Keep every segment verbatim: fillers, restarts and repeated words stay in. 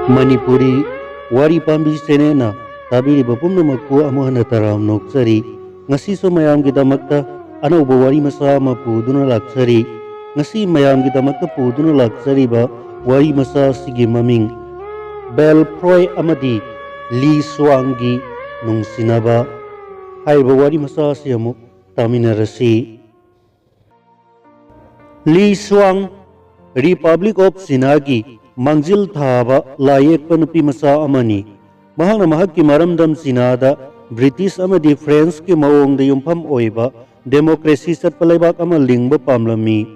ꯃꯅꯤꯄꯨꯔꯤ ꯋꯥꯔꯤ ꯄꯥꯝꯕꯤ ꯆꯦꯅꯦꯜꯅ ꯇꯥꯕꯤꯔꯤꯕ ꯄꯨꯝꯅꯃꯛꯄꯨ ꯑꯃꯨꯛ ꯍꯟꯅ ꯇꯔꯥꯝꯅ ꯑꯣꯛꯆꯔꯤ꯫ ꯉꯁꯤꯁꯨ ꯃꯌꯥꯝꯒꯤꯗꯃꯛꯇ ꯑꯅꯧꯕ ꯋꯥꯔꯤ ꯃꯆꯥ ꯑꯃ ꯄꯨꯗꯨꯅ ꯂꯥꯛꯆꯔꯤ꯫ ꯉꯁꯤ ꯃꯌꯥꯝꯒꯤꯗꯃꯛꯇ ꯄꯨꯗꯨꯅ ꯂꯥꯛꯆꯔꯤꯕ ꯋꯥꯔꯤ ꯃꯆꯥ ꯑꯁꯤꯒꯤ ꯃꯃꯤꯡ ꯕꯦꯜ ꯐ꯭ꯔꯣꯏ ꯑꯃꯗꯤ ꯂꯤ ꯁ꯭ꯋꯥꯡꯒꯤ ꯅꯨꯡꯁꯤꯅꯕ ꯍꯥꯏꯔꯤꯕ ꯋꯥꯔꯤ ꯃꯆꯥ ꯑꯁꯤ ꯑꯃꯨꯛ ꯇꯥꯃꯤꯟꯅꯔꯁꯤ꯫ ꯂꯤ ꯁ꯭ꯋꯥꯡ, Republic of Chinaꯒꯤ ꯃꯥꯡꯖꯤꯜ ꯊꯥꯕ ꯂꯥꯏ ꯌꯦꯛꯄ ꯅꯨꯄꯤ ꯃꯆꯥ ꯑꯃꯅꯤ꯫ ꯃꯍꯥꯛꯅ ꯃꯍꯥꯛꯀꯤ ꯃꯔꯝꯗꯝ ꯆꯤꯅꯥꯗ ꯕ꯭ꯔꯤꯇꯤꯁ ꯑꯃꯗꯤ ꯐ꯭ꯔꯦꯟꯁꯀꯤ ꯃꯑꯣꯡꯗ ꯌꯨꯝꯐꯝ ꯑꯣꯏꯕ ꯗꯦꯃꯣꯀ꯭ꯔꯦꯁꯤ ꯆꯠꯄ ꯂꯩꯕꯥꯛ ꯑꯃ ꯂꯤꯡꯕ ꯄꯥꯝꯂꯝꯃꯤ꯫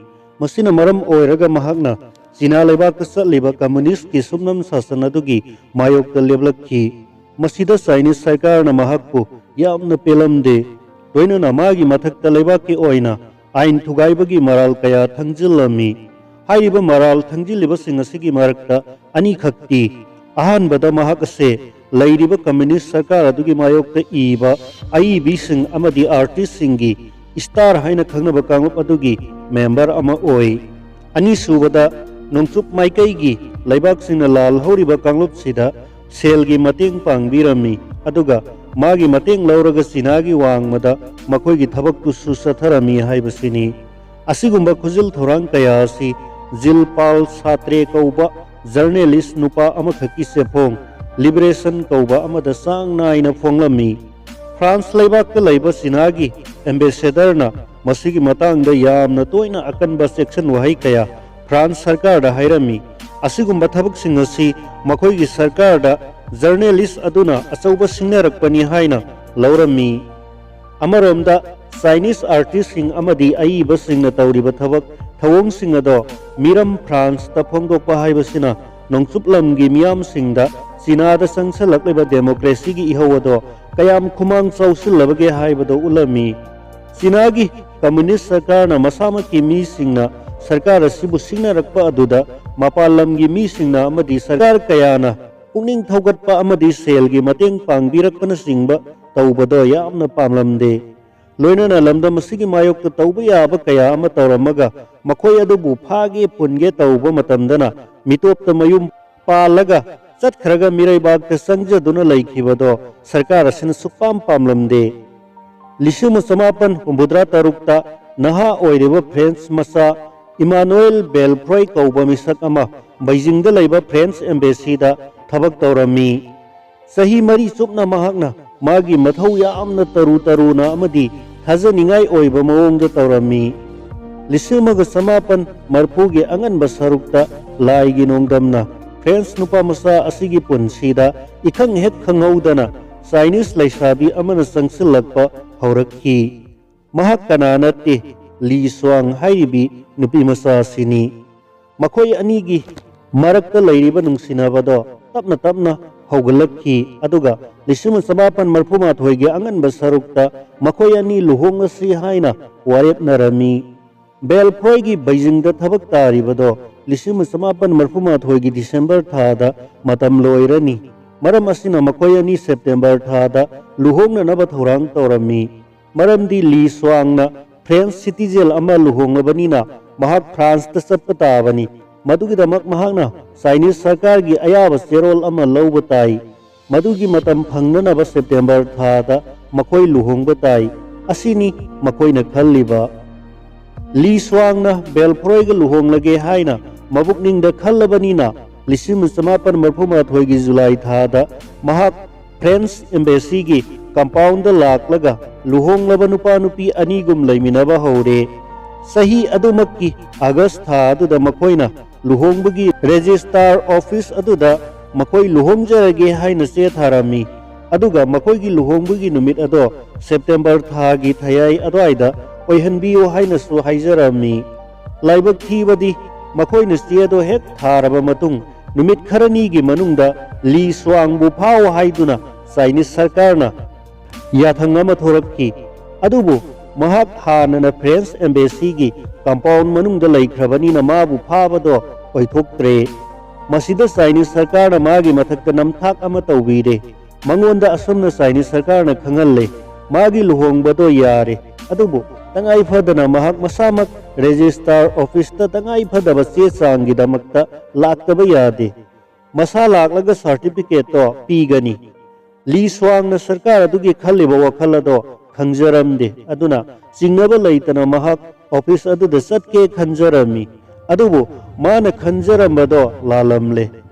ꯃꯁꯤꯅ ꯃꯔꯝ ꯑꯣꯏꯔꯒ ꯃꯍꯥꯛꯅ ꯆꯤꯅꯥ ꯂꯩꯕꯥꯛꯇ ꯆꯠꯂꯤꯕ ꯀꯝꯃꯨꯅꯤꯁ꯭ꯠꯀꯤ ꯁꯨꯞꯅꯝ ꯁꯥꯁꯟ ꯑꯗꯨꯒꯤ ꯃꯥꯌꯣꯛꯇ ꯂꯦꯞꯂꯛꯈꯤ꯫ ꯃꯁꯤꯗ ꯆꯥꯏꯅꯤꯁ ꯁꯔꯀꯥꯔꯅ ꯃꯍꯥꯛꯄꯨ ꯌꯥꯝꯅ ꯄꯦꯜꯂꯝꯗꯦ꯫ ꯂꯣꯏꯅꯅ ꯃꯥꯒꯤ ꯃꯊꯛꯇ ꯂꯩꯕꯥꯛꯀꯤ ꯑꯣꯏꯅ ꯑꯥꯏꯟ ꯊꯨꯒꯥꯏꯕꯒꯤ ꯃꯔꯥꯜ ꯀꯌꯥ ꯊꯪꯖꯤꯜꯂꯝꯃꯤ꯫ ꯍꯥꯏꯔꯤꯕ ꯃꯔꯥꯜ ꯊꯪꯖꯤꯜꯂꯤꯕꯁꯤꯡ ꯑꯁꯤꯒꯤ ꯃꯔꯛꯇ ꯑꯅꯤꯈꯛꯇꯤ, ꯑꯍꯥꯟꯕꯗ ꯃꯍꯥꯛ ꯑꯁꯦ ꯂꯩꯔꯤꯕ ꯀꯝꯃꯨꯅꯤꯁ꯭ꯠ ꯁꯔꯀꯥꯔ ꯑꯗꯨꯒꯤ ꯃꯥꯌꯣꯛꯇ ꯏꯕ ꯑꯏꯕꯤꯁꯤꯡ ꯑꯃꯗꯤ ꯑꯥꯔꯇꯤꯁ꯭ꯠꯁꯤꯡꯒꯤ ꯁ꯭ꯇꯥꯔ ꯍꯥꯏꯅ ꯈꯪꯅꯕ ꯀꯥꯡꯂꯨꯞ ꯑꯗꯨꯒꯤ ꯃꯦꯝꯕꯔ ꯑꯃ ꯑꯣꯏ꯫ ꯑꯅꯤꯁꯨꯕꯗ, ꯅꯣꯡꯆꯨꯞ ꯃꯥꯏꯀꯩꯒꯤ ꯂꯩꯕꯥꯛꯁꯤꯡꯅ ꯂꯥꯜꯍꯧꯔꯤꯕ ꯀꯥꯡꯂꯨꯞꯁꯤꯗ ꯁꯦꯜꯒꯤ ꯃꯇꯦꯡ ꯄꯥꯡꯕꯤꯔꯝꯃꯤ, ꯑꯗꯨꯒ ꯃꯥꯒꯤ ꯃꯇꯦꯡ ꯂꯧꯔꯒ ꯆꯤꯅꯥꯒꯤ ꯋꯥꯡꯃꯗ ꯃꯈꯣꯏꯒꯤ ꯊꯕꯛꯇꯨꯁꯨ ꯆꯠꯊꯔꯝꯃꯤ ꯍꯥꯏꯕꯁꯤꯅꯤ꯫ ꯑꯁꯤꯒꯨꯝꯕ ꯈꯨꯖꯤꯜ ꯊꯧꯔꯥꯡ ꯀꯌꯥ ꯑꯁꯤ ꯖꯤꯜ ꯄꯥꯜ ꯁꯥꯇ꯭ꯔꯦ ꯀꯧꯕ ꯖꯔꯅꯦꯂꯤꯁ꯭ꯠ ꯅꯨꯄꯥ ꯑꯃꯈꯛꯀꯤ ꯆꯦꯐꯣꯡ ꯂꯤꯕꯔꯦꯁꯟ ꯀꯧꯕ ꯑꯃꯗ ꯆꯥꯡ ꯅꯥꯏꯅ ꯐꯣꯡꯂꯝꯃꯤ꯫ ꯐ꯭ꯔꯥꯟꯁ ꯂꯩꯕꯥꯛꯇ ꯂꯩꯕ ꯆꯤꯅꯥꯒꯤ ꯑꯦꯝꯕꯦꯁꯦꯗꯔꯅ ꯃꯁꯤꯒꯤ ꯃꯇꯥꯡꯗ ꯌꯥꯝꯅ ꯇꯣꯏꯅ ꯑꯀꯟꯕ ꯆꯦꯛꯁꯤꯟ ꯋꯥꯍꯩ ꯀꯌꯥ ꯐ꯭ꯔꯥꯟꯁ ꯁꯔꯀꯥꯔꯗ ꯍꯥꯏꯔꯝꯃꯤ꯫ ꯑꯁꯤꯒꯨꯝꯕ ꯊꯕꯛꯁꯤꯡ ꯑꯁꯤ ꯃꯈꯣꯏꯒꯤ ꯁꯔꯀꯥꯔꯗ ꯖꯔꯅꯦꯂꯤꯁ꯭ꯠ ꯑꯗꯨꯅ ꯑꯆꯧꯕ ꯁꯤꯡꯅꯔꯛꯄꯅꯤ ꯍꯥꯏꯅ ꯂꯧꯔꯝꯃꯤ꯫ ꯑꯃꯔꯣꯝꯗ, ꯆꯥꯏꯅꯤꯁ ꯑꯥꯔꯇꯤꯁ꯭ꯠꯁꯤꯡ ꯑꯃꯗꯤ ꯑꯏꯕꯁꯤꯡꯅ ꯇꯧꯔꯤꯕ ꯊꯕꯛ ꯊꯧꯑꯣꯡꯁꯤꯡ ꯑꯗꯣ ꯃꯤꯔꯝ ꯐ꯭ꯔꯥꯟꯁꯇ ꯐꯣꯡꯗꯣꯛꯄ ꯍꯥꯏꯕꯁꯤꯅ ꯅꯣꯡꯆꯨꯞ ꯂꯝꯒꯤ ꯃꯤꯌꯥꯝꯁꯤꯡꯗ ꯆꯤꯅꯥꯗ ꯆꯪꯁꯤꯜꯂꯛꯂꯤꯕ ꯗꯦꯃꯣꯀ꯭ꯔꯦꯁꯤꯒꯤ ꯏꯍꯧ ꯑꯗꯣ ꯀꯌꯥꯝ ꯈꯨꯃꯥꯡ ꯆꯥꯎꯁꯤꯜꯂꯕꯒꯦ ꯍꯥꯏꯕꯗꯣ ꯎꯠꯂꯝꯃꯤ꯫ ꯆꯤꯅꯥꯒꯤ ꯀꯝꯃꯨꯅꯤꯁ꯭ꯠ ꯁꯔꯀꯥꯔꯅ ꯃꯁꯥꯃꯛꯀꯤ ꯃꯤꯁꯤꯡꯅ ꯁꯔꯀꯥꯔ ꯑꯁꯤꯕꯨ ꯁꯤꯡꯅꯔꯛꯄ ꯑꯗꯨꯗ ꯃꯄꯥꯟ ꯂꯝꯒꯤ ꯃꯤꯁꯤꯡꯅ ꯑꯃꯗꯤ ꯁꯔꯀꯥꯔ ꯀꯌꯥꯅ ꯄꯨꯛꯅꯤꯡ ꯊꯧꯒꯠꯄ ꯑꯃꯗꯤ ꯁꯦꯜꯒꯤ ꯃꯇꯦꯡ ꯄꯥꯡꯕꯤꯔꯛꯄꯅꯆꯤꯡꯕ ꯇꯧꯕꯗꯣ ꯌꯥꯝꯅ ꯄꯥꯝꯂꯝꯗꯦ꯫ ꯂꯣꯏꯅꯅ ꯂꯝꯗꯝ ꯑꯁꯤꯒꯤ ꯃꯥꯌꯣꯛꯇ ꯇꯧꯕ ꯌꯥꯕ ꯀꯌꯥ ꯑꯃ ꯇꯧꯔꯝꯃꯒ ꯃꯈꯣꯏ ꯑꯗꯨꯕꯨ ꯐꯥꯒꯦ ꯄꯨꯟꯒꯦ ꯇꯧꯕ ꯃꯇꯝꯗꯅ ꯃꯤꯇꯣꯞꯇ ꯃꯌꯨꯝ ꯄꯥꯜꯂꯒ ꯆꯠꯈ꯭ꯔꯒ ꯃꯤꯔꯩꯕꯥꯛꯇ ꯆꯪꯖꯗꯨꯅ ꯂꯩꯈꯤꯕꯗꯣ ꯁꯔꯀꯥꯔ ꯑꯁꯤꯅ ꯁꯨꯛꯄꯥꯝ ꯄꯥꯝꯂꯝꯗꯦ꯫ ꯂꯤꯁꯤꯡ ꯑꯃ ꯆꯃꯥꯄꯟ ꯍꯨꯝꯐꯨꯇꯔꯥ ꯇꯔꯨꯛꯇ ꯅꯍꯥ ꯑꯣꯏꯔꯤꯕ ꯐ꯭ꯔꯦꯟꯁ ꯃꯆꯥ ꯏꯃꯥꯅꯨꯑꯦꯜ ꯕꯦꯜꯐ꯭ꯔꯣꯏ ꯀꯧꯕ ꯃꯤꯁꯛ ꯑꯃ ꯕꯩꯖꯤꯡꯗ ꯂꯩꯕ ꯐ꯭ꯔꯦꯟꯁ ꯑꯦꯝꯕꯦꯁꯤꯗ ꯊꯕꯛ ꯇꯧꯔꯝꯃꯤ꯫ ꯆꯍꯤ ꯃꯔꯤ ꯆꯨꯞꯅ ꯃꯍꯥꯛꯅ ꯃꯥꯒꯤ ꯃꯊꯧ ꯌꯥꯝꯅ ꯇꯔꯨ ꯇꯔꯨꯅ ꯑꯃꯗꯤ ꯊꯥꯖꯅꯤꯡꯉꯥꯏ ꯑꯣꯏꯕ ꯃꯑꯣꯡꯗ ꯇꯧꯔꯝꯃꯤ꯫ ꯂꯤꯁꯤꯡ ꯑꯃꯒ ꯆꯃꯥꯄꯟ ꯃꯔꯐꯨꯒꯤ ꯑꯉꯟꯕ ꯁꯔꯨꯛꯇ ꯂꯥꯏꯒꯤ ꯅꯣꯡꯗꯝꯅ ꯐ꯭ꯔꯦꯟꯁ ꯅꯨꯄꯥ ꯃꯆꯥ ꯑꯁꯤꯒꯤ ꯄꯨꯟꯁꯤꯗ ꯏꯈꯪ ꯍꯦꯛ ꯈꯪꯍꯧꯗꯅ ꯆꯥꯏꯅꯤꯁ ꯂꯩꯁꯥꯕꯤ ꯑꯃꯅ ꯆꯪꯁꯤꯜꯂꯛꯄ ꯍꯧꯔꯛꯈꯤ꯫ ꯃꯍꯥꯛ ꯀꯅꯥ ꯅꯠꯇꯦ, ꯂꯤ ꯁ꯭ꯋꯥꯡ ꯍꯥꯏꯔꯤꯕꯤ ꯅꯨꯄꯤ ꯃꯆꯥ ꯑꯁꯤꯅꯤ꯫ ꯃꯈꯣꯏ ꯑꯅꯤꯒꯤ ꯃꯔꯛꯇ ꯂꯩꯔꯤꯕ ꯅꯨꯡꯁꯤꯅꯕꯗꯣ ꯇꯞꯅ ꯇꯞꯅ ꯍꯧꯒꯠꯂꯛꯈꯤ, ꯑꯗꯨꯒ ꯂꯤꯁꯤꯡ ꯑꯃ ꯆꯃꯥꯄꯟ ꯃꯔꯐꯨ ꯃꯥꯊꯣꯏꯒꯤ ꯑꯉꯟꯕ ꯁꯔꯨꯛꯇ ꯃꯈꯣꯏ ꯑꯅꯤ ꯂꯨꯍꯣꯡꯂꯁꯤ ꯍꯥꯏꯅ ꯋꯥꯔꯦꯞꯅꯔꯝꯃꯤ꯫ ꯕꯦꯜꯐ꯭ꯔꯣꯏꯒꯤ ꯕꯩꯖꯤꯡꯗ ꯊꯕꯛ ꯇꯥꯔꯤꯕꯗꯣ ꯂꯤꯁꯤꯡ ꯑꯃ ꯆꯃꯥꯄꯟ ꯃꯔꯐꯨ ꯃꯥꯊꯣꯏꯒꯤ ꯗꯤꯁꯦꯝꯕꯔ ꯊꯥꯗ ꯃꯇꯝ ꯂꯣꯏꯔꯅꯤ꯫ ꯃꯔꯝ ꯑꯁꯤꯅ ꯃꯈꯣꯏ ꯑꯅꯤ ꯁꯦꯞꯇꯦꯝꯕꯔ ꯊꯥꯗ ꯂꯨꯍꯣꯡꯅꯅꯕ ꯊꯧꯔꯥꯡ ꯇꯧꯔꯝꯃꯤ꯫ ꯃꯔꯝꯗꯤ ꯂꯤ ꯁ꯭ꯋꯥꯡꯅ ꯐ꯭ꯔꯦꯟꯁ ꯁꯤꯇꯤꯖꯦꯟ ꯑꯃ ꯂꯨꯍꯣꯡꯂꯕꯅꯤꯅ ꯃꯍꯥꯛ ꯐ꯭ꯔꯥꯟꯁꯇ ꯆꯠꯄ ꯇꯥꯕꯅꯤ꯫ ꯃꯗꯨꯒꯤꯗꯃꯛ ꯃꯍꯥꯛꯅ ꯆꯥꯏꯅꯤꯁ ꯁꯔꯀꯥꯔꯒꯤ ꯑꯌꯥꯕ ꯆꯦꯔꯣꯜ ꯑꯃ ꯂꯧꯕ ꯇꯥꯏ꯫ ꯃꯗꯨꯒꯤ ꯃꯇꯝ ꯐꯪꯅꯅꯕ ꯁꯦꯞꯇꯦꯝꯕꯔ ꯊꯥꯗ ꯃꯈꯣꯏ ꯂꯨꯍꯣꯡꯕ ꯇꯥꯏ꯫ ꯑꯁꯤꯅꯤ ꯃꯈꯣꯏꯅ ꯈꯜꯂꯤꯕ꯫ ꯂꯤ ꯁ꯭ꯋꯥꯡꯅ ꯕꯦꯜꯐ꯭ꯔꯣꯏꯒ ꯂꯨꯍꯣꯡꯂꯒꯦ ꯍꯥꯏꯅ ꯃꯕꯨꯛꯅꯤꯡꯗ ꯈꯜꯂꯕꯅꯤꯅ, ꯂꯤꯁꯤꯡ ꯑꯃ ꯆꯃꯥꯄꯟ ꯃꯔꯐꯨ ꯃꯥꯊꯣꯏꯒꯤ ꯖꯨꯂꯥꯏ ꯊꯥꯗ ꯃꯍꯥꯛ ꯐ꯭ꯔꯦꯟꯁ ꯑꯦꯝꯕꯦꯁꯤꯒꯤ ꯀꯝꯄꯥꯎꯟꯗ ꯂꯥꯛꯂꯒ ꯂꯨꯍꯣꯡꯂꯕ ꯅꯨꯄꯥ ꯅꯨꯄꯤ ꯑꯅꯤꯒꯨꯝ ꯂꯩꯃꯤꯟꯅꯕ ꯍꯧꯔꯦ꯫ ꯆꯍꯤ ꯑꯗꯨꯃꯛꯀꯤ ꯑꯥꯒꯁ ꯊꯥ ꯑꯗꯨꯗ ꯃꯈꯣꯏꯅ ꯂꯨꯍꯣꯡꯕꯒꯤ ꯔꯦꯖꯤꯁꯇꯥꯔ ꯑꯣꯐꯤꯁ ꯑꯗꯨꯗ ꯃꯈꯣꯏ ꯂꯨꯍꯣꯡꯖꯔꯒꯦ ꯍꯥꯏꯅ ꯆꯦ ꯊꯥꯔꯝꯃꯤ꯫ ꯑꯗꯨꯒ ꯃꯈꯣꯏꯒꯤ ꯂꯨꯍꯣꯡꯕꯒꯤ ꯅꯨꯃꯤꯠ ꯑꯗꯣ ꯁꯦꯞꯇꯦꯝꯕꯔ ꯊꯥꯒꯤ ꯊꯌꯥꯏ ꯑꯗꯨꯋꯥꯏꯗ ꯑꯣꯏꯍꯟꯕꯤꯌꯨ ꯍꯥꯏꯅꯁꯨ ꯍꯥꯏꯖꯔꯝꯃꯤ꯫ ꯂꯥꯏꯕꯛ ꯊꯤꯕꯗꯤ, ꯃꯈꯣꯏꯅ ꯆꯦ ꯑꯗꯣ ꯍꯦꯛ ꯊꯥꯔꯕ ꯃꯇꯨꯡ ꯅꯨꯃꯤꯠ ꯈꯔꯅꯤꯒꯤ ꯃꯅꯨꯡꯗ ꯂꯤ ꯁ꯭ꯋꯥꯡꯕꯨ ꯐꯥꯎ ꯍꯥꯏꯗꯨꯅ ꯆꯥꯏꯅꯤꯁ ꯁꯔꯀꯥꯔꯅ ꯌꯥꯊꯪ ꯑꯃ ꯊꯣꯔꯛꯈꯤ꯫ ꯑꯗꯨꯕꯨ ꯃꯍꯥꯛ ꯍꯥꯟꯅꯅ ꯐ꯭ꯔꯦꯟꯁ ꯑꯦꯝꯕꯦꯁꯤꯒꯤ ꯀꯝꯄꯥꯎꯟ ꯃꯅꯨꯡꯗ ꯂꯩꯈ꯭ꯔꯕꯅꯤꯅ ꯃꯥꯕꯨ ꯐꯥꯕꯗꯣ ꯑꯣꯏꯊꯣꯛꯇ꯭ꯔꯦ꯫ ꯃꯁꯤꯗ ꯆꯥꯏꯅꯤꯁ ꯁꯔꯀꯥꯔꯅ ꯃꯥꯒꯤ ꯃꯊꯛꯇ ꯅꯝꯊꯥꯛ ꯑꯃ ꯇꯧꯕꯤꯔꯦ꯫ ꯃꯉꯣꯟꯗ ꯑꯁꯨꯝꯅ ꯆꯥꯏꯅꯤꯁ ꯁꯔꯀꯥꯔꯅ ꯈꯪꯍꯜꯂꯦ꯫ ꯃꯥꯒꯤ ꯂꯨꯍꯣꯡꯕꯗꯣ ꯌꯥꯔꯦ꯫ ꯑꯗꯨꯕꯨ ꯇꯉꯥꯏ ꯐꯗꯅ ꯃꯍꯥꯛ ꯃꯁꯥꯃꯛ ꯔꯦꯖꯤꯁꯇꯥꯔ ꯑꯣꯐꯤꯁꯇ ꯇꯉꯥꯏ ꯐꯗꯕ ꯆꯦ ꯆꯥꯡꯒꯤꯗꯃꯛꯇ ꯂꯥꯛꯇꯕ ꯌꯥꯗꯦ꯫ ꯃꯁꯥ ꯂꯥꯛꯂꯒ ꯁꯥꯔꯇꯤꯐꯤꯀꯦꯠꯇꯣ ꯄꯤꯒꯅꯤ꯫ ꯂꯤ ꯁ꯭ꯋꯥꯡꯅ ꯁꯔꯀꯥꯔ ꯑꯗꯨꯒꯤ ꯈꯜꯂꯤꯕ ꯋꯥꯈꯜ ꯑꯗꯣ ꯈꯪꯖꯔꯝꯗꯦ꯫ ꯑꯗꯨꯅ ꯆꯤꯡꯅꯕ ꯂꯩꯇꯅ ꯃꯍꯥꯛ ꯑꯣꯐꯤꯁ ꯑꯗꯨꯗ ꯆꯠꯀꯦ ꯈꯟꯖꯔꯝꯃꯤ꯫ ꯑꯗꯨꯕꯨ ꯃꯥꯅ ꯈꯟꯖꯔꯝꯕꯗꯣ ꯂꯥꯜꯂꯝꯂꯦ꯫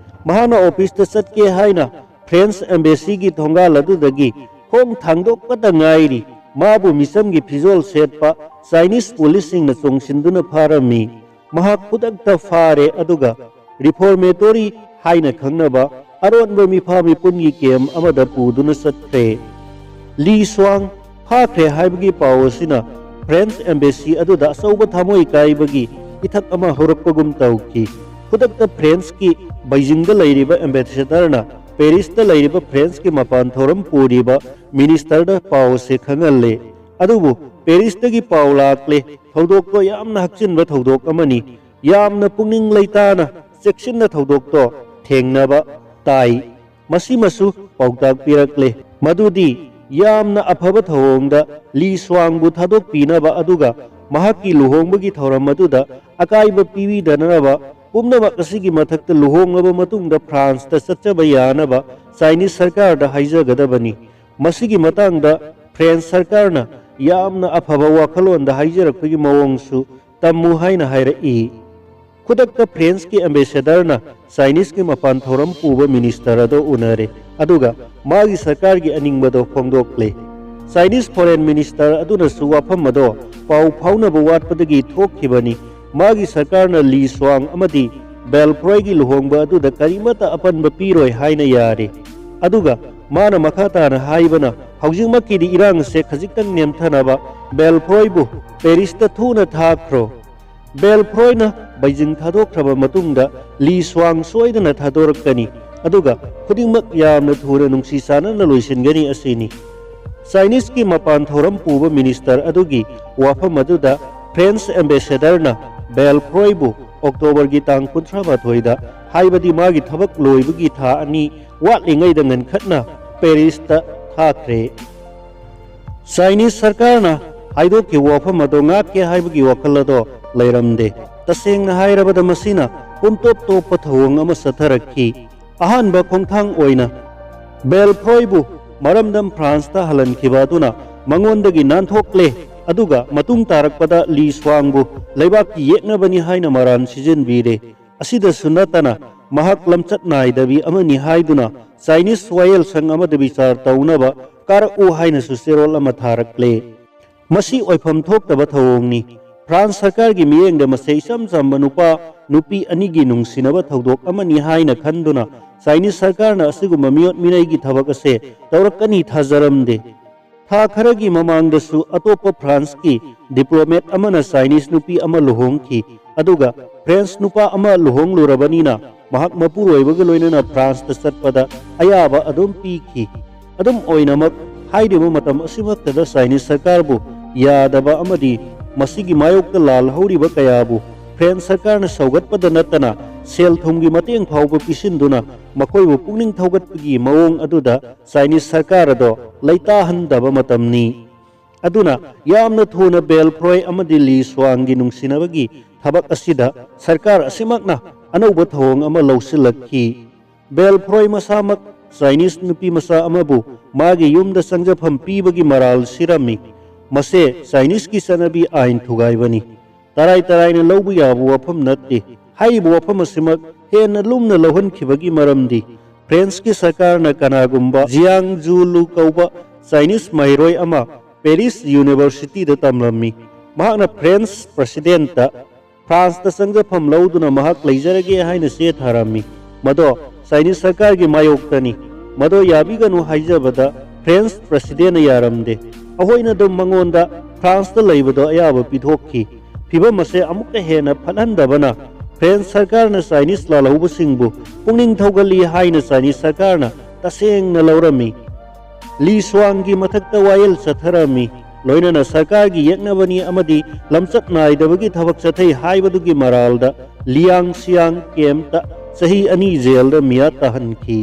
ꯃꯍꯥꯛꯅ ꯑꯣꯐꯤꯁꯇ ꯆꯠꯀꯦ ꯍꯥꯏꯅ ꯐ꯭ꯔꯦꯟꯁ ꯑꯦꯝꯕꯦꯁꯤꯒꯤ ꯊꯣꯡꯒꯥꯜ ꯑꯗꯨꯗꯒꯤ ꯈꯣꯡ ꯊꯥꯡꯗꯣꯛꯄꯇ ꯉꯥꯏꯔꯤ꯫ ꯃꯥꯕꯨ ꯃꯤꯆꯝꯒꯤ ꯐꯤꯖꯣꯜ ꯁꯦꯠꯄ ꯆꯥꯏꯅꯤꯁ ꯄꯨꯂꯤꯁꯁꯤꯡꯅ ꯆꯣꯡꯁꯤꯟꯗꯨꯅ ꯐꯥꯔꯝꯃꯤ꯫ ꯃꯍꯥꯛ ꯈꯨꯗꯛꯇ ꯐꯥꯔꯦ, ꯑꯗꯨꯒ ꯔꯤꯐꯣꯔꯃꯦꯇꯣꯔꯤ ꯍꯥꯏꯅ ꯈꯪꯅꯕ ꯑꯔꯣꯟꯕ ꯃꯤꯐꯥ ꯃꯤꯄꯨꯟꯒꯤ ꯀꯦꯝ ꯑꯃꯗ ꯄꯨꯗꯨꯅ ꯆꯠꯈ꯭ꯔꯦ꯫ ꯂꯤ ꯁ꯭ꯋꯥꯡ ꯐꯥꯈ꯭ꯔꯦ ꯍꯥꯏꯕꯒꯤ ꯄꯥꯎ ꯑꯁꯤꯅ ꯐ꯭ꯔꯦꯟꯁ ꯑꯦꯝꯕꯦꯁꯤ ꯑꯗꯨꯗ ꯑꯆꯧꯕ ꯊꯃꯣꯏ ꯀꯥꯏꯕꯒꯤ ꯏꯊꯛ ꯑꯃ ꯍꯧꯔꯛꯄꯒꯨꯝ ꯇꯧꯈꯤ꯫ ꯈꯨꯗꯛꯇ ꯐ꯭ꯔꯦꯟꯁꯀꯤ ꯕꯩꯖꯤꯡꯗ ꯂꯩꯔꯤꯕ ꯑꯦꯝꯕꯦꯁꯦꯗꯔꯅ ꯄꯦꯔꯤꯁꯇ ꯂꯩꯔꯤꯕ ꯐ꯭ꯔꯦꯟꯁꯀꯤ ꯃꯄꯥꯟ ꯊꯧꯔꯝ ꯄꯨꯔꯤꯕ ꯃꯤꯅꯤꯁꯇꯔꯗ ꯄꯥꯎ ꯑꯁꯤ ꯈꯪꯍꯜꯂꯦ꯫ ꯑꯗꯨꯕꯨ ꯄꯦꯔꯤꯁꯇꯒꯤ ꯄꯥꯎ ꯂꯥꯛꯂꯦ, ꯊꯧꯗꯣꯛꯇꯣ ꯌꯥꯝꯅ ꯍꯛꯆꯤꯟꯕ ꯊꯧꯗꯣꯛ ꯑꯃꯅꯤ, ꯌꯥꯝꯅ ꯄꯨꯛꯅꯤꯡ ꯂꯩꯇꯥꯅ ꯆꯦꯛꯁꯤꯟꯅ ꯊꯧꯗꯣꯛꯇꯣ ꯊꯦꯡꯅꯕ ꯇꯥꯏ꯫ ꯃꯁꯤꯃꯁꯨ ꯄꯥꯎꯇꯥꯛ ꯄꯤꯔꯛꯂꯦ ꯃꯗꯨꯗꯤ ꯌꯥꯝꯅ ꯑꯐꯕ ꯊꯧꯑꯣꯡꯗ ꯂꯤ ꯁ꯭ꯋꯥꯡꯕꯨ ꯊꯥꯗꯣꯛꯄꯤꯅꯕ ꯑꯗꯨꯒ ꯃꯍꯥꯛꯀꯤ ꯂꯨꯍꯣꯡꯕꯒꯤ ꯊꯧꯔꯝ ꯑꯗꯨꯗ ꯑꯀꯥꯏꯕ ꯄꯤꯕꯤꯗꯅꯕ, ꯄꯨꯝꯅꯃꯛ ꯑꯁꯤꯒꯤ ꯃꯊꯛꯇ ꯂꯨꯍꯣꯡꯂꯕ ꯃꯇꯨꯡꯗ ꯐ꯭ꯔꯥꯟꯁꯇ ꯆꯠꯆꯕ ꯌꯥꯅꯕ ꯆꯥꯏꯅꯤꯁ ꯁꯔꯀꯥꯔꯗ ꯍꯥꯏꯖꯒꯗꯕꯅꯤ꯫ ꯃꯁꯤꯒꯤ ꯃꯇꯥꯡꯗ ꯐ꯭ꯔꯦꯟꯁ ꯁꯔꯀꯥꯔꯅ ꯌꯥꯝꯅ ꯑꯐꯕ ꯋꯥꯈꯜꯂꯣꯟꯗ ꯍꯥꯏꯖꯔꯛꯄꯒꯤ ꯃꯑꯣꯡꯁꯨ ꯇꯝꯃꯨ ꯍꯥꯏꯅ ꯍꯥꯏꯔꯛꯏ꯫ ꯈꯨꯗꯛꯇ ꯐ꯭ꯔꯦꯟꯁꯀꯤ ꯑꯦꯝꯕꯦꯁꯦꯗꯔꯅ ꯆꯥꯏꯅꯤꯁꯀꯤ ꯃꯄꯥꯟ ꯊꯧꯔꯝ ꯄꯨꯕ ꯃꯤꯅꯤꯁꯇꯔ ꯑꯗꯨ ꯎꯅꯔꯦ, ꯑꯗꯨꯒ ꯃꯥꯒꯤ ꯁꯔꯀꯥꯔꯒꯤ ꯑꯅꯤꯡꯕꯗꯣ ꯐꯣꯡꯗꯣꯛꯂꯦ꯫ ꯆꯥꯏꯅꯤꯁ ꯐꯣꯔꯦꯟ ꯃꯤꯅꯤꯁꯇꯔ ꯑꯗꯨꯅꯁꯨ ꯋꯥꯐꯝ ꯑꯗꯣ ꯄꯥꯎ ꯐꯥꯎꯅꯕ ꯋꯥꯠꯄꯗꯒꯤ ꯊꯣꯛꯈꯤꯕꯅꯤ꯫ ꯃꯥꯒꯤ ꯁꯔꯀꯥꯔꯅ ꯂꯤ ꯁ꯭ꯋꯥꯡ ꯑꯃꯗꯤ ꯕꯦꯜꯐ꯭ꯔꯣꯏꯒꯤ ꯂꯨꯍꯣꯡꯕ ꯑꯗꯨꯗ ꯀꯔꯤꯃꯠꯇ ꯑꯄꯟꯕ ꯄꯤꯔꯣꯏ ꯍꯥꯏꯅ ꯌꯥꯔꯦ꯫ ꯑꯗꯨꯒ ꯃꯥꯅ ꯃꯈꯥ ꯇꯥꯅ ꯍꯥꯏꯕꯅ, "ꯍꯧꯖꯤꯛꯃꯛꯀꯤꯗꯤ ꯏꯔꯥꯡꯁꯦ ꯈꯖꯤꯛꯇꯪ ꯅꯦꯝꯊꯅꯕ ꯕꯦꯜꯐ꯭ꯔꯣꯏꯕꯨ ꯄꯦꯔꯤꯁꯇ ꯊꯨꯅ ꯊꯥꯈ꯭ꯔꯣ꯫ ꯕꯦꯜꯐ꯭ꯔꯣꯏꯅ ꯕꯩꯖꯤꯡ ꯊꯥꯗꯣꯛꯈ꯭ꯔꯕ ꯃꯇꯨꯡꯗ ꯂꯤ ꯁ꯭ꯋꯥꯡ ꯁꯣꯏꯗꯅ ꯊꯥꯗꯣꯔꯛꯀꯅꯤ, ꯑꯗꯨꯒ ꯈꯨꯗꯤꯡꯃꯛ ꯌꯥꯝꯅ ꯊꯨꯅ ꯅꯨꯡꯁꯤ ꯆꯥꯟꯅꯅ ꯂꯣꯏꯁꯤꯟꯒꯅꯤ" ꯑꯁꯤꯅꯤ꯫ ꯆꯥꯏꯅꯤꯁꯀꯤ ꯃꯄꯥꯟ ꯊꯧꯔꯝ ꯄꯨꯕ ꯃꯤꯅꯤꯁꯇꯔ ꯑꯗꯨꯒꯤ ꯋꯥꯐꯝ ꯑꯗꯨꯗ ꯐ꯭ꯔꯦꯟꯁ ꯑꯦꯝꯕꯦꯁꯦꯗꯔꯅ ꯕꯦꯜꯐ꯭ꯔꯣꯏꯕꯨ ꯑꯣꯛꯇꯣꯕꯔꯒꯤ ꯇꯥꯡ ꯀꯨꯟꯊ꯭ꯔꯥ ꯃꯥꯊꯣꯏꯗ, ꯍꯥꯏꯕꯗꯤ ꯃꯥꯒꯤ ꯊꯕꯛ ꯂꯣꯏꯕꯒꯤ ꯊꯥ ꯑꯅꯤ ꯋꯥꯠꯂꯤꯉꯩꯗ ꯉꯟꯈꯠꯅ ꯄꯦꯔꯤꯁꯇ ꯊꯥꯈ꯭ꯔꯦ꯫ ꯆꯥꯏꯅꯤꯁ ꯁꯔꯀꯥꯔꯅ ꯍꯥꯏꯗꯣꯛꯈꯤꯕ ꯋꯥꯐꯝ ꯑꯗꯣ ꯉꯥꯛꯀꯦ ꯍꯥꯏꯕꯒꯤ ꯋꯥꯈꯜ ꯑꯗꯣ ꯂꯩꯔꯝꯗꯦ꯫ ꯇꯁꯦꯡꯅ ꯍꯥꯏꯔꯕꯗ, ꯃꯁꯤꯅ ꯄꯨꯝꯇꯣꯞ ꯇꯣꯞꯄ ꯊꯧꯑꯣꯡ ꯑꯃ ꯆꯠꯊꯔꯛꯈꯤ꯫ ꯑꯍꯥꯟꯕ ꯈꯣꯡꯊꯥꯡ ꯑꯣꯏꯅ ꯕꯦꯜꯐ꯭ꯔꯣꯏꯕꯨ ꯃꯔꯝꯗꯝ ꯐ꯭ꯔꯥꯟꯁꯇ ꯍꯜꯍꯟꯈꯤꯕ ꯑꯗꯨꯅ ꯃꯉꯣꯟꯗꯒꯤ ꯅꯥꯟꯊꯣꯛꯂꯦ, ꯑꯗꯨꯒ ꯃꯇꯨꯡ ꯇꯥꯔꯛꯄꯗ ꯂꯤ ꯁ꯭ꯋꯥꯡꯕꯨ ꯂꯩꯕꯥꯛꯀꯤ ꯌꯦꯛꯅꯕꯅꯤ ꯍꯥꯏꯅ ꯃꯔꯥꯟ ꯁꯤꯖꯤꯟꯕꯤꯔꯦ꯫ ꯑꯁꯤꯗꯁꯨ ꯅꯠꯇꯅ ꯃꯍꯥꯛ ꯂꯝꯆꯠ ꯅꯥꯏꯗꯕꯤ ꯑꯃꯅꯤ ꯍꯥꯏꯗꯨꯅ ꯆꯥꯏꯅꯤꯁ ꯋꯥꯌꯦꯜꯁꯪ ꯑꯃꯗ ꯕꯤꯆꯥꯔ ꯇꯧꯅꯕ ꯀꯥꯔꯛꯎ ꯍꯥꯏꯅꯁꯨ ꯆꯦꯔꯣꯜ ꯑꯃ ꯊꯥꯔꯛꯂꯦ꯫ ꯃꯁꯤ ꯑꯣꯏꯐꯝ ꯊꯣꯛꯇꯕ ꯊꯧꯑꯣꯡꯅꯤ꯫ ꯐ꯭ꯔꯥꯟꯁ ꯁꯔꯀꯥꯔꯒꯤ ꯃꯤꯠꯌꯦꯡꯗ ꯃꯁꯦ ꯏꯆꯝ ꯆꯝꯕ ꯅꯨꯄꯥ ꯅꯨꯄꯤ ꯑꯅꯤꯒꯤ ꯅꯨꯡꯁꯤꯅꯕ ꯊꯧꯗꯣꯛ ꯑꯃꯅꯤ ꯍꯥꯏꯅ ꯈꯟꯗꯨꯅ ꯆꯥꯏꯅꯤꯁ ꯁꯔꯀꯥꯔꯅ ꯑꯁꯤꯒꯨꯝꯕ ꯃꯤꯑꯣꯠ ꯃꯤꯅꯩꯒꯤ ꯊꯕꯛ ꯑꯁꯦ ꯇꯧꯔꯛꯀꯅꯤ ꯊꯥꯖꯔꯝꯗꯦ꯫ ꯊꯥ ꯈꯔꯒꯤ ꯃꯃꯥꯡꯗꯁꯨ ꯑꯇꯣꯞꯄ ꯐ꯭ꯔꯥꯟꯁꯀꯤ ꯗꯤꯄ꯭ꯂꯣꯃꯦꯠ ꯑꯃꯅ ꯆꯥꯏꯅꯤꯁ ꯅꯨꯄꯤ ꯑꯃ ꯂꯨꯍꯣꯡꯈꯤ, ꯑꯗꯨꯒ ꯐ꯭ꯔꯦꯟꯁ ꯅꯨꯄꯥ ꯑꯃ ꯂꯨꯍꯣꯡꯂꯨꯔꯕꯅꯤꯅ ꯃꯍꯥꯛ ꯃꯄꯨꯔꯣꯏꯕꯒ ꯂꯣꯏꯅꯅ ꯐ꯭ꯔꯥꯟꯁꯇ ꯆꯠꯄꯗ ꯑꯌꯥꯕ ꯑꯗꯨꯝ ꯄꯤꯈꯤ꯫ ꯑꯗꯨꯝ ꯑꯣꯏꯅꯃꯛ, ꯍꯥꯏꯔꯤꯕ ꯃꯇꯝ ꯑꯁꯤꯃꯛꯇꯗ ꯆꯥꯏꯅꯤꯁ ꯁꯔꯀꯥꯔꯕꯨ ꯌꯥꯗꯕ ꯑꯃꯗꯤ ꯃꯁꯤꯒꯤ ꯃꯥꯌꯣꯛꯇ ꯂꯥꯜꯍꯧꯔꯤꯕ ꯀꯌꯥꯕꯨ ꯐ꯭ꯔꯦꯟꯁ ꯁꯔꯀꯥꯔꯅ ꯁꯧꯒꯠꯄꯗ ꯅꯠꯇꯅ ꯁꯦꯜ ꯊꯨꯝꯒꯤ ꯃꯇꯦꯡ ꯐꯥꯎꯕ ꯄꯤꯁꯤꯟꯗꯨꯅ ꯃꯈꯣꯏꯕꯨ ꯄꯨꯛꯅꯤꯡ ꯊꯧꯒꯠꯄꯒꯤ ꯃꯑꯣꯡ ꯑꯗꯨꯗ ꯆꯥꯏꯅꯤꯁ ꯁꯔꯀꯥꯔ ꯑꯗꯣ ꯂꯩꯇꯥꯍꯟꯗꯕ ꯃꯇꯝꯅꯤ꯫ ꯑꯗꯨꯅ ꯌꯥꯝꯅ ꯊꯨꯅ ꯕꯦꯜꯐ꯭ꯔꯣꯏ ꯑꯃꯗꯤ ꯂꯤ ꯁ꯭ꯋꯥꯡꯒꯤ ꯅꯨꯡꯁꯤꯅꯕꯒꯤ ꯊꯕꯛ ꯑꯁꯤꯗ ꯁꯔꯀꯥꯔ ꯑꯁꯤꯃꯛꯅ ꯑꯅꯧꯕ ꯊꯧꯑꯣꯡ ꯑꯃ ꯂꯧꯁꯤꯜꯂꯛꯈꯤ꯫ ꯕꯦꯜꯐ꯭ꯔꯣꯏ ꯃꯁꯥꯃꯛ ꯆꯥꯏꯅꯤꯁ ꯅꯨꯄꯤ ꯃꯆꯥ ꯑꯃꯕꯨ ꯃꯥꯒꯤ ꯌꯨꯝꯗ ꯆꯪꯖꯐꯝ ꯄꯤꯕꯒꯤ ꯃꯔꯥꯜ ꯁꯤꯔꯝꯃꯤ꯫ ꯃꯁꯦ ꯆꯥꯏꯅꯤꯁꯀꯤ ꯆꯠꯅꯕꯤ ꯑꯥꯏꯟ ꯊꯨꯒꯥꯏꯕꯅꯤ꯫ ꯇꯔꯥꯏ ꯇꯔꯥꯏꯅ ꯂꯧꯕ ꯌꯥꯕ ꯋꯥꯐꯝ ꯅꯠꯇꯦ꯫ ꯍꯥꯏꯔꯤꯕ ꯋꯥꯐꯝ ꯑꯁꯤꯃꯛ ꯍꯦꯟꯅ ꯂꯨꯝꯅ ꯂꯧꯍꯟꯈꯤꯕꯒꯤ ꯃꯔꯝꯗꯤ ꯐ꯭ꯔꯦꯟꯁꯀꯤ ꯁꯔꯀꯥꯔꯅ ꯀꯅꯥꯒꯨꯝꯕ ꯖꯤꯌꯥꯡ ꯖꯨꯂꯨ ꯀꯧꯕ ꯆꯥꯏꯅꯤꯁ ꯃꯍꯩꯔꯣꯏ ꯑꯃ ꯄꯦꯔꯤꯁ ꯌꯨꯅꯤꯚꯔꯁꯤꯇꯤꯗ ꯇꯝꯂꯝꯃꯤ꯫ ꯃꯍꯥꯛꯅ ꯐ꯭ꯔꯦꯟꯁ ꯄ꯭ꯔꯁꯤꯗꯦꯟꯠꯇ ꯐ꯭ꯔꯥꯟꯁꯇ ꯆꯪꯖꯐꯝ ꯂꯧꯗꯨꯅ ꯃꯍꯥꯛ ꯂꯩꯖꯔꯒꯦ ꯍꯥꯏꯅ ꯆꯦ ꯊꯥꯔꯝꯃꯤ꯫ ꯃꯗꯣ ꯆꯥꯏꯅꯤꯁ ꯁꯔꯀꯥꯔꯒꯤ ꯃꯥꯌꯣꯛꯇꯅꯤ꯫ ꯃꯗꯣ ꯌꯥꯕꯤꯒꯅꯨ ꯍꯥꯏꯖꯕꯗ ꯐ꯭ꯔꯦꯟꯁ ꯄ꯭ꯔꯁꯤꯗꯦꯟꯠꯅ ꯌꯥꯔꯝꯗꯦ꯫ ꯑꯩꯈꯣꯏꯅ ꯑꯗꯨꯝ ꯃꯉꯣꯟꯗ ꯐ꯭ꯔꯥꯟꯁꯇ ꯂꯩꯕꯗꯣ ꯑꯌꯥꯕ ꯄꯤꯊꯣꯛꯈꯤ꯫ ꯐꯤꯚꯝ ꯑꯁꯦ ꯑꯃꯨꯛꯀ ꯍꯦꯟꯅ ꯐꯠꯍꯟꯗꯕꯅ ꯐ꯭ꯔꯦꯟꯁ ꯁꯔꯀꯥꯔꯅ ꯆꯥꯏꯅꯤꯁ ꯂꯥꯜꯍꯧꯕꯁꯤꯡꯕꯨ ꯄꯨꯛꯅꯤꯡ ꯊꯧꯒꯠꯂꯤ ꯍꯥꯏꯅ ꯆꯥꯏꯅꯤꯁ ꯁꯔꯀꯥꯔꯅ ꯇꯁꯦꯡꯅ ꯂꯧꯔꯝꯃꯤ꯫ ꯂꯤ ꯁ꯭ꯋꯥꯡꯒꯤ ꯃꯊꯛꯇ ꯋꯥꯌꯦꯜ ꯆꯠꯊꯔꯝꯃꯤ꯫ ꯂꯣꯏꯅꯅ ꯁꯔꯀꯥꯔꯒꯤ ꯌꯦꯛꯅꯕꯅꯤ ꯑꯃꯗꯤ ꯂꯝꯆꯠ ꯅꯥꯏꯗꯕꯒꯤ ꯊꯕꯛ ꯆꯠꯊꯩ ꯍꯥꯏꯕꯗꯨꯒꯤ ꯃꯔꯥꯜꯗ ꯂꯤꯌꯥꯡ ꯁꯤꯌꯥꯡ ꯀꯦꯝꯞꯇ ꯆꯍꯤ ꯑꯅꯤ ꯖꯦꯜꯗ ꯃꯤꯌꯥ ꯇꯥꯍꯟꯈꯤ꯫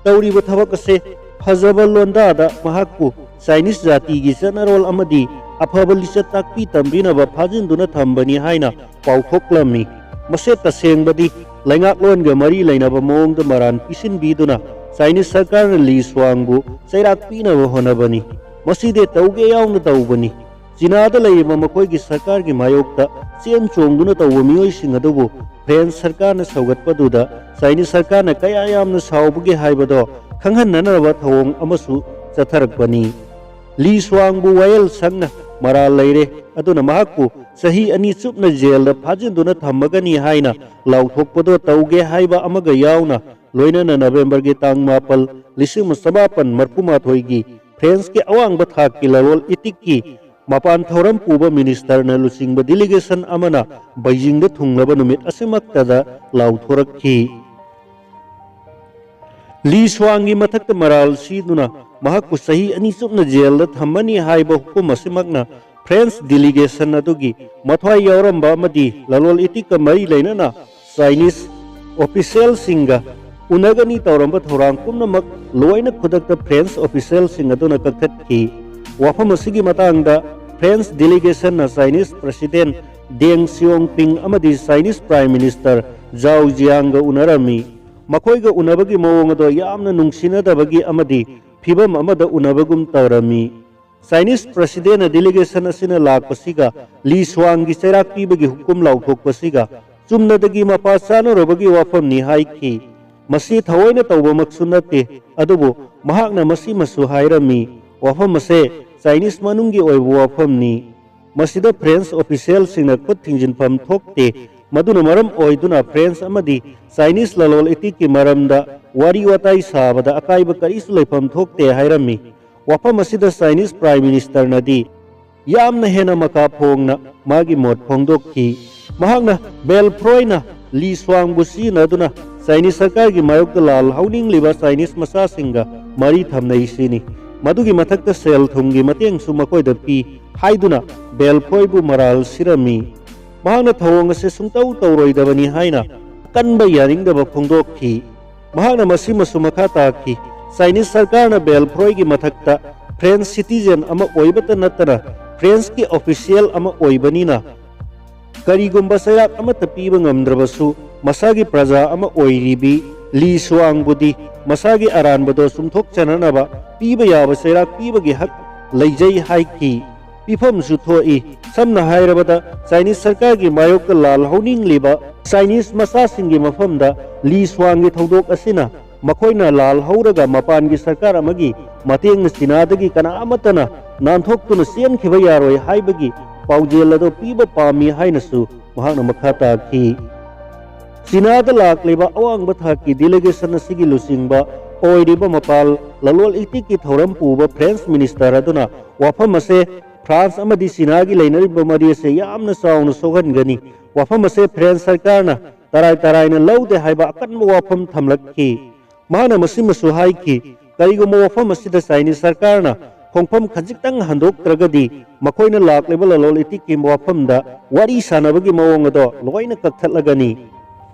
ꯇꯧꯔꯤꯕ ꯊꯕꯛ ꯑꯁꯦ ꯐꯖꯕ ꯂꯣꯟꯗꯥꯗ ꯃꯍꯥꯛꯄꯨ ꯆꯥꯏꯅꯤꯁ ꯖꯥꯇꯤꯒꯤ ꯆꯠꯅꯔꯣꯜ ꯑꯃꯗꯤ ꯑꯐꯕ ꯂꯤꯆꯠ ꯇꯥꯛꯄꯤ ꯇꯝꯕꯤꯅꯕ ꯐꯥꯖꯤꯟꯗꯨꯅ ꯊꯝꯕꯅꯤ ꯍꯥꯏꯅ ꯄꯥꯎꯊꯣꯛꯂꯝꯃꯤ꯫ ꯃꯁꯦ ꯇꯁꯦꯡꯕꯗꯤ ꯂꯩꯉꯥꯛꯂꯣꯟꯒ ꯃꯔꯤ ꯂꯩꯅꯕ ꯃꯑꯣꯡꯗ ꯃꯔꯥꯜ ꯄꯤꯁꯤꯟꯕꯤꯗꯨꯅ ꯆꯥꯏꯅꯤꯁ ꯁꯔꯀꯥꯔꯅ ꯂꯤ ꯁ꯭ꯋꯥꯡꯕꯨ ꯆꯩꯔꯥꯛ ꯄꯤꯅꯕ ꯍꯣꯠꯅꯕꯅꯤ꯫ ꯃꯁꯤꯗꯤ ꯇꯧꯒꯦ ꯌꯥꯎꯅ ꯇꯧꯕꯅꯤ꯫ ꯆꯤꯅꯥꯗ ꯂꯩꯔꯤꯕ ꯃꯈꯣꯏꯒꯤ ꯁꯔꯀꯥꯔꯒꯤ ꯃꯥꯌꯣꯛꯇ ꯆꯦꯟ ꯆꯣꯡꯗꯨꯅ ꯇꯧꯕ ꯃꯤꯑꯣꯏꯁꯤꯡ ꯑꯗꯨꯕꯨ ꯐ꯭ꯔꯦꯟꯁ ꯁꯔꯀꯥꯔꯅ ꯁꯧꯒꯠꯄꯗꯨꯗ ꯆꯥꯏꯅꯤꯁ ꯁꯔꯀꯥꯔꯅ ꯀꯌꯥ ꯌꯥꯝꯅ ꯁꯥꯎꯕꯒꯦ ꯍꯥꯏꯕꯗꯣ ꯈꯪꯍꯟꯅꯅꯕ ꯊꯧꯑꯣꯡ ꯑꯃꯁꯨ ꯆꯠꯊꯔꯛꯄꯅꯤ꯫ ꯂꯤ ꯁ꯭ꯋꯥꯡꯕꯨ ꯋꯥꯌꯦꯜ ꯁꯪꯅ ꯃꯔꯥꯜ ꯂꯩꯔꯦ, ꯑꯗꯨꯅ ꯃꯍꯥꯛꯄꯨ ꯆꯍꯤ ꯑꯅꯤ ꯆꯨꯞꯅ ꯖꯦꯜꯗ ꯐꯥꯖꯤꯟꯗꯨꯅ ꯊꯝꯃꯒꯅꯤ ꯍꯥꯏꯅ ꯂꯥꯎꯊꯣꯛꯄꯗꯣ ꯇꯧꯒꯦ ꯍꯥꯏꯕ ꯑꯃꯒ ꯌꯥꯎꯅ, ꯂꯣꯏꯅꯅ ꯅꯕꯦꯝꯕꯔꯒꯤ ꯇꯥꯡ ꯃꯥꯄꯜ, ꯂꯤꯁꯤꯡ ꯑꯃ ꯆꯃꯥꯄꯟ ꯃꯔꯐꯨ ꯃꯥꯊꯣꯏꯒꯤ ꯐ꯭ꯔꯦꯟꯁꯀꯤ ꯑꯋꯥꯡꯕ ꯊꯥꯛꯀꯤ ꯂꯂꯣꯟ ꯏꯇꯤꯛꯀꯤ ꯃꯄꯥꯟ ꯊꯧꯔꯝ ꯄꯨꯕ ꯃꯤꯅꯤꯁꯇꯔꯅ ꯂꯨꯆꯤꯡꯕ ꯗꯤꯂꯤꯒꯦꯁꯟ ꯑꯃꯅ ꯕꯩꯖꯤꯡꯗ ꯊꯨꯡꯂꯕ ꯅꯨꯃꯤꯠ ꯑꯁꯤꯃꯛꯇꯗ ꯂꯥꯎꯊꯣꯔꯛꯈꯤ꯫ ꯂꯤ ꯁ꯭ꯋꯥꯡꯒꯤ ꯃꯊꯛꯇ ꯃꯔꯥꯜ ꯁꯤꯗꯨꯅ ꯃꯍꯥꯛꯄꯨ ꯆꯍꯤ ꯑꯅꯤ ꯆꯨꯞꯅ ꯖꯦꯜꯗ ꯊꯝꯃꯅꯤ ꯍꯥꯏꯕ ꯍꯨꯀꯨꯝ ꯑꯁꯤꯃꯛꯅ ꯐ꯭ꯔꯦꯟꯁ ꯗꯤꯂꯤꯒꯦꯁꯟ ꯑꯗꯨꯒꯤ ꯃꯊ꯭ꯋꯥꯏ ꯌꯥꯎꯔꯝꯕ ꯑꯃꯗꯤ ꯂꯂꯣꯟ ꯏꯇꯤꯛꯀ ꯃꯔꯤ ꯂꯩꯅꯅ ꯆꯥꯏꯅꯤꯁ ꯑꯣꯐꯤꯁꯤꯌꯦꯜꯁꯤꯡꯒ ꯎꯅꯒꯅꯤ ꯇꯧꯔꯝꯕ ꯊꯧꯔꯥꯡ ꯄꯨꯝꯅꯃꯛ ꯂꯣꯏꯅ ꯈꯨꯗꯛꯇ ꯐ꯭ꯔꯦꯟꯁ ꯑꯣꯐꯤꯁꯤꯌꯦꯜꯁꯤꯡ ꯑꯗꯨꯅ ꯀꯛꯊꯠꯈꯤ꯫ ꯋꯥꯐꯝ ꯑꯁꯤꯒꯤ ꯃꯇꯥꯡꯗ ꯐ꯭ꯔꯦꯟꯁ ꯗꯤꯂꯤꯒꯦꯁꯟꯅ ꯆꯥꯏꯅꯤꯁ ꯄ꯭ꯔꯁꯤꯗꯦꯟ ꯗꯦꯡ ꯁꯤꯑꯣꯡꯄꯤꯡ ꯑꯃꯗꯤ ꯆꯥꯏꯅꯤꯁ ꯄ꯭ꯔꯥꯏꯝ ꯃꯤꯅꯤꯁꯇꯔ ꯖꯥꯎ ꯖꯤꯌꯥꯡꯒ ꯎꯅꯔꯝꯃꯤ꯫ ꯃꯈꯣꯏꯒ ꯎꯅꯕꯒꯤ ꯃꯑꯣꯡ ꯑꯗꯣ ꯌꯥꯝꯅ ꯅꯨꯡꯁꯤꯅꯗꯕꯒꯤ ꯑꯃꯗꯤ ꯐꯤꯚꯝ ꯑꯃꯗ ꯎꯅꯕꯒꯨꯝ ꯇꯧꯔꯝꯃꯤ꯫ ꯆꯥꯏꯅꯤꯁ ꯄ꯭ꯔꯁꯤꯗꯦꯟꯅ ꯗꯤꯂꯤꯒꯦꯁꯟ ꯑꯁꯤꯅ ꯂꯥꯛꯄꯁꯤꯒ ꯂꯤ ꯁ꯭ꯋꯥꯡꯒꯤ ꯆꯩꯔꯥꯛ ꯄꯤꯕꯒꯤ ꯍꯨꯀꯨꯝ ꯂꯥꯎꯊꯣꯛꯄꯁꯤꯒ ꯆꯨꯝꯅꯗꯒꯤ ꯃꯄꯥ ꯆꯥꯅꯔꯨꯕꯒꯤ ꯋꯥꯐꯝꯅꯤ ꯍꯥꯏꯈꯤ꯫ ꯃꯁꯤ ꯊꯑꯣꯏꯅ ꯇꯧꯕꯃꯛꯁꯨ ꯅꯠꯇꯦ, ꯑꯗꯨꯕꯨ ꯃꯍꯥꯛꯅ ꯃꯁꯤꯃꯁꯨ ꯍꯥꯏꯔꯝꯃꯤ, ꯋꯥꯐꯝ ꯑꯁꯦ ꯆꯥꯏꯅꯤꯁ ꯃꯅꯨꯡꯒꯤ ꯑꯣꯏꯕ ꯋꯥꯐꯝꯅꯤ꯫ ꯃꯁꯤꯗ ꯐ꯭ꯔꯦꯟꯁ ꯑꯣꯐꯤꯁꯤꯌꯦꯜꯁꯤꯡꯅ ꯈꯨꯠ ꯊꯤꯡꯖꯤꯟꯐꯝ ꯊꯣꯛꯇꯦ꯫ ꯃꯗꯨꯅ ꯃꯔꯝ ꯑꯣꯏꯗꯨꯅ ꯐ꯭ꯔꯦꯟꯁ ꯑꯃꯗꯤ ꯆꯥꯏꯅꯤꯁ ꯂꯂꯣꯟ ꯏꯇꯤꯛꯀꯤ ꯃꯔꯝꯗ ꯋꯥꯔꯤ ꯋꯥꯇꯥꯏ ꯁꯥꯕꯗ ꯑꯀꯥꯏꯕ ꯀꯔꯤꯁꯨ ꯂꯩꯐꯝ ꯊꯣꯛꯇꯦ ꯍꯥꯏꯔꯝꯃꯤ꯫ ꯋꯥꯐꯝ ꯑꯁꯤꯗ ꯆꯥꯏꯅꯤꯁ ꯄ꯭ꯔꯥꯏꯝ ꯃꯤꯅꯤꯁꯇꯔꯅꯗꯤ ꯌꯥꯝꯅ ꯍꯦꯟꯅ ꯃꯀꯥ ꯐꯣꯡꯅ ꯃꯥꯒꯤ ꯃꯣꯠ ꯐꯣꯡꯗꯣꯛꯈꯤ꯫ ꯃꯍꯥꯛꯅ ꯕꯦꯜꯐ꯭ꯔꯣꯏꯅ ꯂꯤ ꯁ꯭ꯋꯥꯡꯕꯨ ꯁꯤꯖꯤꯟꯅꯗꯨꯅ ꯆꯥꯏꯅꯤꯁ ꯁꯔꯀꯥꯔꯒꯤ ꯃꯥꯌꯣꯛꯇ ꯂꯥꯜ ꯍꯧꯅꯤꯡꯂꯤꯕ ꯆꯥꯏꯅꯤꯁ ꯃꯆꯥꯁꯤꯡꯒ ꯃꯔꯤ ꯊꯝꯅꯩ ꯁꯤꯅꯤ꯫ ꯃꯗꯨꯒꯤ ꯃꯊꯛꯇ ꯁꯦꯜ ꯊꯨꯝꯒꯤ ꯃꯇꯦꯡꯁꯨ ꯃꯈꯣꯏꯗ ꯄꯤ ꯍꯥꯏꯗꯨꯅ ꯕꯦꯜꯐ꯭ꯔꯣꯏꯕꯨ ꯃꯔꯥꯜ ꯁꯤꯔꯝꯃꯤ꯫ ꯃꯍꯥꯛꯅ ꯊꯧꯑꯣꯡ ꯑꯁꯤ ꯁꯨꯡꯇꯧ ꯇꯧꯔꯣꯏꯗꯕꯅꯤ ꯍꯥꯏꯅ ꯑꯀꯟꯕ ꯌꯥꯅꯤꯡꯗꯕ ꯐꯣꯡꯗꯣꯛꯈꯤ꯫ ꯃꯍꯥꯛꯅ ꯃꯁꯤꯃꯁꯨ ꯃꯈꯥ ꯇꯥꯈꯤ, ꯆꯥꯏꯅꯤꯁ ꯁꯔꯀꯥꯔꯅ ꯕꯦꯜꯐ꯭ꯔꯣꯏꯒꯤ ꯃꯊꯛꯇ ꯐ꯭ꯔꯦꯟꯁ ꯁꯤꯇꯤꯖꯦꯟ ꯑꯃ ꯑꯣꯏꯕꯇ ꯅꯠꯇꯅ ꯐ꯭ꯔꯦꯟꯁꯀꯤ ꯑꯣꯐꯤꯁꯤꯌꯦꯜ ꯑꯃ ꯑꯣꯏꯕꯅꯤꯅ, ꯀꯔꯤꯒꯨꯝꯕ ꯆꯩꯔꯥꯛ ꯑꯃꯠꯇ ꯄꯤꯕ ꯉꯝꯗ꯭ꯔꯕꯁꯨ, ꯃꯁꯥꯒꯤ ꯄ꯭ꯔꯖꯥ ꯑꯃ ꯑꯣꯏꯔꯤꯕꯤ ꯂꯤ ꯁ꯭ꯋꯥꯡꯕꯨꯗꯤ ꯃꯁꯥꯒꯤ ꯑꯔꯥꯟꯕꯗꯣ ꯆꯨꯝꯊꯣꯛꯆꯅꯅꯕ ꯄꯤꯕ ꯌꯥꯕ ꯆꯩꯔꯥꯛ ꯄꯤꯕꯒꯤ ꯍꯛ ꯂꯩꯖꯩ ꯍꯥꯏꯈꯤ꯫ ꯄꯤꯐꯝꯁꯨ ꯊꯣꯛꯏ꯫ ꯁꯝꯅ ꯍꯥꯏꯔꯕꯗ, ꯆꯥꯏꯅꯤꯁ ꯁꯔꯀꯥꯔꯒꯤ ꯃꯥꯌꯣꯛꯇ ꯂꯥꯜꯍꯧꯅꯤꯡꯂꯤꯕ ꯆꯥꯏꯅꯤꯁ ꯃꯆꯥꯁꯤꯡꯒꯤ ꯃꯐꯝꯗ ꯂꯤ ꯁ꯭ꯋꯥꯡꯒꯤ ꯊꯧꯗꯣꯛ ꯑꯁꯤꯅ ꯃꯈꯣꯏꯅ ꯂꯥꯜꯍꯧꯔꯒ ꯃꯄꯥꯟꯒꯤ ꯁꯔꯀꯥꯔ ꯑꯃꯒꯤ ꯃꯇꯦꯡꯅ ꯆꯤꯅꯥꯗꯒꯤ ꯀꯅꯥ ꯑꯃꯠꯇꯅ ꯅꯥꯟꯊꯣꯛꯇꯨꯅ ꯆꯦꯟꯈꯤꯕ ꯌꯥꯔꯣꯏ ꯍꯥꯏꯕꯒꯤ ꯄꯥꯎꯖꯦꯜ ꯑꯗꯨ ꯄꯤꯕ ꯄꯥꯝꯃꯤ ꯍꯥꯏꯅꯁꯨ ꯃꯍꯥꯛꯅ ꯃꯈꯥ ꯇꯥꯈꯤ꯫ ꯆꯤꯅꯥꯗ ꯂꯥꯛꯂꯤꯕ ꯑꯋꯥꯡꯕ ꯊꯥꯛꯀꯤ ꯗꯤꯂꯤꯒꯦꯁꯟ ꯑꯁꯤꯒꯤ ꯂꯨꯆꯤꯡꯕ ꯑꯣꯏꯔꯤꯕ ꯃꯄꯥꯜ ꯂꯂꯣꯟ ꯏꯇꯤꯛꯀꯤ ꯊꯧꯔꯝ ꯄꯨꯕ ꯐ꯭ꯔꯦꯟꯁ ꯃꯤꯅꯤꯁꯇꯔ ꯑꯗꯨꯅ ꯋꯥꯐꯝ ꯑꯁꯦ ꯐ꯭ꯔꯥꯟꯁ ꯑꯃꯗꯤ ꯆꯤꯅꯥꯒꯤ ꯂꯩꯅꯔꯤꯕ ꯃꯔꯤ ꯑꯁꯦ ꯌꯥꯝꯅ ꯆꯥꯎꯅ ꯁꯣꯛꯍꯟꯒꯅꯤ꯫ ꯋꯥꯐꯝ ꯑꯁꯦ ꯐ꯭ꯔꯦꯟꯁ ꯁꯔꯀꯥꯔꯅ ꯇꯔꯥꯏ ꯇꯔꯥꯏꯅ ꯂꯧꯗꯦ ꯍꯥꯏꯕ ꯑꯀꯟꯕ ꯋꯥꯐꯝ ꯊꯝꯂꯛꯈꯤ꯫ ꯃꯍꯥꯛꯅ ꯃꯁꯤꯃꯁꯨ ꯍꯥꯏꯈꯤ, ꯀꯔꯤꯒꯨꯝꯕ ꯋꯥꯐꯝ ꯑꯁꯤꯗ ꯆꯥꯏꯅꯤꯁ ꯁꯔꯀꯥꯔꯅ ꯈꯣꯡꯐꯝ ꯈꯖꯤꯛꯇꯪ ꯍꯟꯗꯣꯛꯇ꯭ꯔꯒꯗꯤ ꯃꯈꯣꯏꯅ ꯂꯥꯛꯂꯤꯕ ꯂꯂꯣꯟ ꯏꯇꯤꯛꯀꯤ ꯋꯥꯐꯝꯗ ꯋꯥꯔꯤ ꯁꯥꯅꯕꯒꯤ ꯃꯑꯣꯡ ꯑꯗꯣ ꯂꯣꯏꯅ ꯀꯛꯊꯠꯂꯒꯅꯤ꯫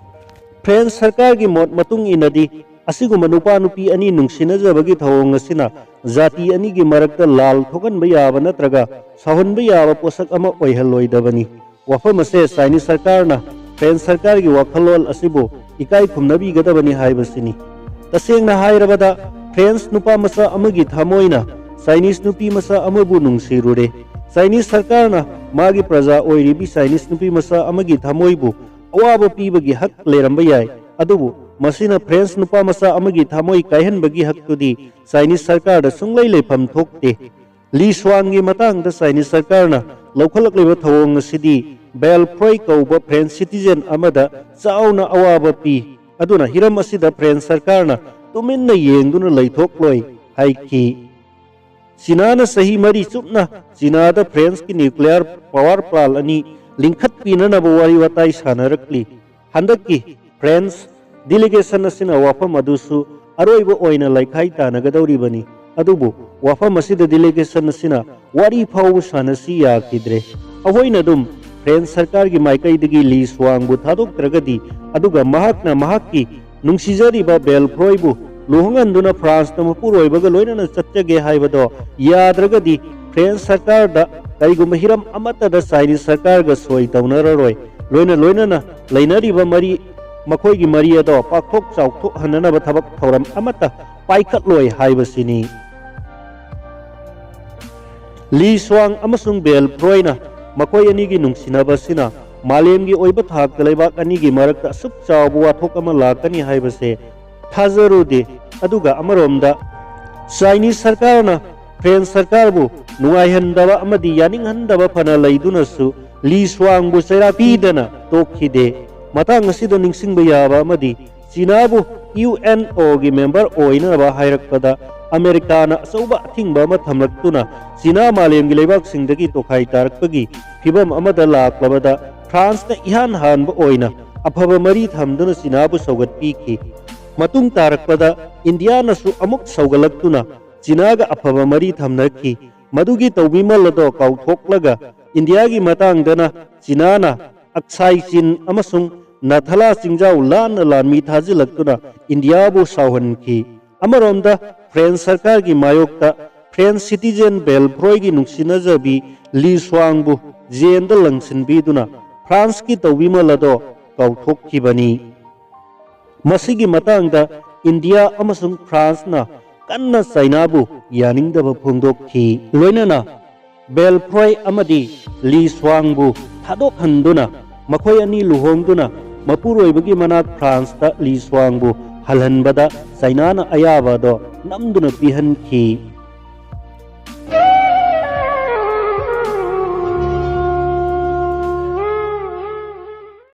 ꯐ꯭ꯔꯦꯟꯁ ꯁꯔꯀꯥꯔꯒꯤ ꯃꯣꯠ ꯃꯇꯨꯡ ꯏꯟꯅꯗꯤ, ꯑꯁꯤꯒꯨꯝꯕ ꯅꯨꯄꯥ ꯅꯨꯄꯤ ꯑꯅꯤ ꯅꯨꯡꯁꯤꯅꯖꯕꯒꯤ ꯊꯧꯑꯣꯡ ꯑꯁꯤꯅ ꯖꯥꯇꯤ ꯑꯅꯤꯒꯤ ꯃꯔꯛꯇ ꯂꯥꯜ ꯊꯣꯛꯍꯟꯕ ꯌꯥꯕ ꯅꯠꯇ꯭ꯔꯒ ꯁꯥꯎꯍꯟꯕ ꯌꯥꯕ ꯄꯣꯠꯁꯛ ꯑꯃ ꯑꯣꯏꯍꯜꯂꯣꯏꯗꯕꯅꯤ꯫ ꯋꯥꯐꯝ ꯑꯁꯦ ꯆꯥꯏꯅꯤꯁ ꯁꯔꯀꯥꯔꯅ ꯐ꯭ꯔꯦꯟꯁ ꯁꯔꯀꯥꯔꯒꯤ ꯋꯥꯈꯜꯂꯣꯟ ꯑꯁꯤꯕꯨ ꯏꯀꯥꯏ ꯈꯨꯝꯅꯕꯤꯒꯗꯕꯅꯤ ꯍꯥꯏꯕꯁꯤꯅꯤ꯫ ꯇꯁꯦꯡꯅ ꯍꯥꯏꯔꯕꯗ, ꯐ꯭ꯔꯦꯟꯁ ꯅꯨꯄꯥ ꯃꯆꯥ ꯑꯃꯒꯤ ꯊꯃꯣꯏꯅ ꯆꯥꯏꯅꯤꯁ ꯅꯨꯄꯤ ꯃꯆꯥ ꯑꯃꯕꯨ ꯅꯨꯡꯁꯤꯔꯨꯔꯦ꯫ ꯆꯥꯏꯅꯤꯁ ꯁꯔꯀꯥꯔꯅ ꯃꯥꯒꯤ ꯄ꯭ꯔꯖꯥ ꯑꯣꯏꯔꯤꯕꯤ ꯆꯥꯏꯅꯤꯁ ꯅꯨꯄꯤ ꯃꯆꯥ ꯑꯃꯒꯤ ꯊꯃꯣꯏꯕꯨ ꯑꯋꯥꯕ ꯄꯤꯕꯒꯤ ꯍꯛ ꯂꯩꯔꯝꯕ ꯌꯥꯏ, ꯑꯗꯨꯕꯨ ꯃꯁꯤꯅ ꯐ꯭ꯔꯦꯟꯁ ꯅꯨꯄꯥ ꯃꯆꯥ ꯑꯃꯒꯤ ꯊꯃꯣꯏ ꯀꯥꯏꯍꯟꯕꯒꯤ ꯍꯛꯇꯨꯗꯤ ꯆꯥꯏꯅꯤꯁ ꯁꯔꯀꯥꯔꯗ ꯁꯨꯡꯂꯩ ꯂꯩꯐꯝ ꯊꯣꯛꯇꯦ꯫ ꯂꯤ ꯁ꯭ꯋꯥꯟꯒꯤ ꯃꯇꯥꯡꯗ ꯆꯥꯏꯅꯤꯁ ꯁꯔꯀꯥꯔꯅ ꯂꯧꯈꯠꯂꯛꯂꯤꯕ ꯊꯧꯑꯣꯡ ꯑꯁꯤꯗꯤ ꯕꯦꯜꯐ꯭ꯔꯣꯏ ꯀꯧꯕ ꯐ꯭ꯔꯦꯟꯁ ꯁꯤꯇꯤꯖꯦꯟ ꯑꯃꯗ ꯆꯥꯎꯅ ꯑꯋꯥꯕ ꯄꯤ꯫ ꯑꯗꯨꯅ ꯍꯤꯔꯝ ꯑꯁꯤꯗ ꯐ꯭ꯔꯦꯟꯁ ꯁꯔꯀꯥꯔꯅ ꯇꯨꯃꯤꯟꯅ ꯌꯦꯡꯗꯨꯅ ꯂꯩꯊꯣꯛꯂꯣꯏ ꯍꯥꯏꯈꯤ꯫ ꯆꯤꯅꯥꯅ ꯆꯍꯤ ꯃꯔꯤ ꯆꯨꯞꯅ ꯆꯤꯅꯥꯗ ꯐ꯭ꯔꯦꯟꯁꯀꯤ ꯅ꯭ꯌꯨꯀ꯭ꯂꯤꯌꯔ ꯄꯥꯋꯔ ꯄ꯭ꯂꯥꯟ ꯑꯅꯤ ꯂꯤꯡꯈꯠꯄꯤꯅꯅꯕ ꯋꯥꯔꯤ ꯋꯥꯇꯥꯏ ꯁꯥꯟꯅꯔꯛꯂꯤ꯫ ꯍꯟꯗꯛꯀꯤ ꯐ꯭ꯔꯦꯟꯁ ꯗꯤꯂꯤꯒꯦꯁꯟ ꯑꯁꯤꯅ ꯋꯥꯐꯝ ꯑꯗꯨꯁꯨ ꯑꯔꯣꯏꯕ ꯑꯣꯏꯅ ꯂꯩꯈꯥꯏ ꯇꯥꯅꯒꯗꯧꯔꯤꯕꯅꯤ꯫ ꯑꯗꯨꯕꯨ ꯋꯥꯐꯝ ꯑꯁꯤꯗ ꯗꯤꯂꯤꯒꯦꯁꯟ ꯑꯁꯤꯅ ꯋꯥꯔꯤ ꯐꯥꯎꯕ ꯁꯥꯟꯅꯁꯤ ꯌꯥꯈꯤꯗ꯭ꯔꯦ꯫ ꯑꯩꯈꯣꯏꯅ ꯑꯗꯨꯝ ꯐ꯭ꯔꯦꯟꯁ ꯁꯔꯀꯥꯔꯒꯤ ꯃꯥꯏꯀꯩꯗꯒꯤ ꯂꯤ ꯁ꯭ꯋꯥꯡꯕꯨ ꯊꯥꯗꯣꯛꯇ꯭ꯔꯒꯗꯤ, ꯑꯗꯨꯒ ꯃꯍꯥꯛꯅ ꯃꯍꯥꯛꯀꯤ ꯅꯨꯡꯁꯤꯖꯔꯤꯕ ꯕꯦꯜꯐ꯭ꯔꯣꯏꯕꯨ ꯂꯨꯍꯣꯡꯍꯟꯗꯨꯅ ꯐ꯭ꯔꯥꯟꯁꯇ ꯃꯄꯨꯔꯣꯏꯕꯒ ꯂꯣꯏꯅꯅ ꯆꯠꯆꯒꯦ ꯍꯥꯏꯕꯗꯣ ꯌꯥꯗ꯭ꯔꯒꯗꯤ, ꯐ꯭ꯔꯦꯟꯁ ꯁꯔꯀꯥꯔꯗ ꯀꯔꯤꯒꯨꯝꯕ ꯍꯤꯔꯝ ꯑꯃꯠꯇꯗ ꯆꯥꯏꯅꯤꯁ ꯁꯔꯀꯥꯔꯒ ꯁꯣꯏ ꯇꯧꯅꯔꯔꯣꯏ꯫ ꯂꯣꯏꯅ ꯂꯣꯏꯅꯅ ꯂꯩꯅꯔꯤꯕ ꯃꯔꯤ ꯃꯈꯣꯏꯒꯤ ꯃꯔꯤ ꯑꯗꯣ ꯄꯥꯛꯊꯣꯛ ꯆꯥꯎꯊꯣꯛꯍꯟꯅꯅꯕ ꯊꯕꯛ ꯊꯧꯔꯝ ꯑꯃꯠꯇ ꯄꯥꯏꯈꯠꯂꯣꯏ ꯍꯥꯏꯕꯁꯤꯅꯤ꯫ ꯂꯤ ꯁ꯭ꯋꯥꯡ ꯑꯃꯁꯨꯡ ꯕꯦꯜꯐ꯭ꯔꯣꯏꯅ ꯃꯈꯣꯏ ꯑꯅꯤꯒꯤ ꯅꯨꯡꯁꯤꯅꯕꯁꯤꯅ ꯃꯥꯂꯦꯝꯒꯤ ꯑꯣꯏꯕ ꯊꯥꯛꯇ ꯂꯩꯕꯥꯛ ꯑꯅꯤꯒꯤ ꯃꯔꯛꯇ ꯑꯁꯨꯛ ꯆꯥꯎꯕ ꯋꯥꯊꯣꯛ ꯑꯃ ꯂꯥꯛꯀꯅꯤ ꯍꯥꯏꯕꯁꯦ ꯊꯥꯖꯔꯨꯗꯦ꯫ ꯑꯗꯨꯒ ꯑꯃꯔꯣꯝꯗ ꯆꯥꯏꯅꯤꯁ ꯁꯔꯀꯥꯔꯅ ꯐ꯭ꯔꯦꯟꯁ ꯁꯔꯀꯥꯔꯕꯨ ꯅꯨꯡꯉꯥꯏꯍꯟꯗꯕ ꯑꯃꯗꯤ ꯌꯥꯅꯤꯡꯍꯟꯗꯕ ꯐꯅ ꯂꯩꯗꯨꯅꯁꯨ ꯂꯤ ꯁ꯭ꯋꯥꯡꯕꯨ ꯆꯩꯔꯥꯛ ꯄꯤꯗꯅ ꯇꯣꯛꯈꯤꯗꯦ꯫ ꯃꯇꯥꯡ ꯑꯁꯤꯗ ꯅꯤꯡꯁꯤꯡꯕ ꯌꯥꯕ ꯑꯃꯗꯤ ꯆꯤꯅꯥꯕꯨ ꯌꯨ ꯑꯦꯟ ꯑꯣꯒꯤ ꯃꯦꯝꯕꯔ ꯑꯣꯏꯅꯕ ꯍꯥꯏꯔꯛꯄꯗ ꯑꯃꯦꯔꯤꯀꯥꯅ ꯑꯆꯧꯕ ꯑꯊꯤꯡꯕ ꯑꯃ ꯊꯝꯂꯛꯇꯨꯅ ꯆꯤꯅꯥ ꯃꯥꯂꯦꯝꯒꯤ ꯂꯩꯕꯥꯛꯁꯤꯡꯗꯒꯤ ꯇꯣꯈꯥꯏ ꯇꯥꯔꯛꯄꯒꯤ ꯐꯤꯚꯝ ꯑꯃꯗ ꯂꯥꯛꯂꯕꯗ ꯐ꯭ꯔꯥꯟꯁꯅ ꯏꯍꯥꯟ ꯍꯥꯟꯕ ꯑꯣꯏꯅ ꯑꯐꯕ ꯃꯔꯤ ꯊꯝꯗꯨꯅ ꯆꯤꯅꯥꯕꯨ ꯁꯧꯒꯠꯄꯤꯈꯤ꯫ ꯃꯇꯨꯡ ꯇꯥꯔꯛꯄꯗ ꯏꯟꯗꯤꯌꯥꯅꯁꯨ ꯑꯃꯨꯛ ꯁꯧꯒꯠꯂꯛꯇꯨꯅ ꯆꯤꯅꯥꯒ ꯑꯐꯕ ꯃꯔꯤ ꯊꯝꯅꯈꯤ꯫ ꯃꯗꯨꯒꯤ ꯇꯧꯕꯤꯃꯜ ꯑꯗꯣ ꯀꯥꯎꯊꯣꯛꯂꯒ ꯏꯟꯗꯤꯌꯥꯒꯤ ꯃꯇꯥꯡꯗꯅ ꯆꯤꯅꯥꯅ ꯑꯛꯁꯥꯏ ꯆꯤꯟ ꯑꯃꯁꯨꯡ ꯅꯥꯊꯂꯥ ꯆꯤꯡꯖꯥꯎ ꯂꯥꯟꯅ ꯂꯥꯟꯃꯤ ꯊꯥꯖꯤꯜꯂꯛꯇꯨꯅ ꯏꯟꯗꯤꯌꯥꯕꯨ ꯁꯥꯎꯍꯟꯈꯤ꯫ ꯑꯃꯔꯣꯝꯗ ꯐ꯭ꯔꯦꯟꯁ ꯁꯔꯀꯥꯔꯒꯤ ꯃꯥꯌꯣꯛꯇ ꯐ꯭ꯔꯦꯟꯁ ꯁꯤꯇꯤꯖꯦꯟ ꯕꯦꯜꯐ꯭ꯔꯣꯏꯒꯤ ꯅꯨꯡꯁꯤꯅꯖꯕꯤ ꯂꯤ ꯁ꯭ꯋꯥꯡꯕꯨ ꯖꯦꯟꯗ ꯂꯪꯁꯤꯟꯕꯤꯗꯨꯅ ꯐ꯭ꯔꯥꯟꯁꯀꯤ ꯇꯧꯕꯤꯃꯜ ꯑꯗꯣ ꯀꯥꯎꯊꯣꯛꯈꯤꯕꯅꯤ꯫ ꯃꯁꯤꯒꯤ ꯃꯇꯥꯡꯗ ꯏꯟꯗꯤꯌꯥ ꯑꯃꯁꯨꯡ ꯐ꯭ꯔꯥꯟꯁꯅ ꯀꯟꯅ ꯆꯥꯏꯅꯥꯕꯨ ꯌꯥꯅꯤꯡꯗꯕ ꯐꯣꯡꯗꯣꯛꯈꯤ꯫ ꯂꯣꯏꯅꯅ ꯕꯦꯜꯐ꯭ꯔꯣꯏ ꯑꯃꯗꯤ ꯂꯤ ꯁ꯭ꯋꯥꯡꯕꯨ ꯊꯥꯗꯣꯛꯍꯟꯗꯨꯅ ꯃꯈꯣꯏ ꯑꯅꯤ ꯂꯨꯍꯣꯡꯗꯨꯅ ꯃꯄꯨꯔꯣꯏꯕꯒꯤ ꯃꯅꯥꯛ ꯐ꯭ꯔꯥꯟꯁꯇ ꯂꯤ ꯁ꯭ꯋꯥꯡꯕꯨ ꯍꯜꯍꯟꯕꯗ ꯆꯥꯏꯅꯥꯅ ꯑꯌꯥꯕ ꯑꯗꯣ ꯅꯝꯗꯨꯅ ꯄꯤꯍꯟꯈꯤ꯫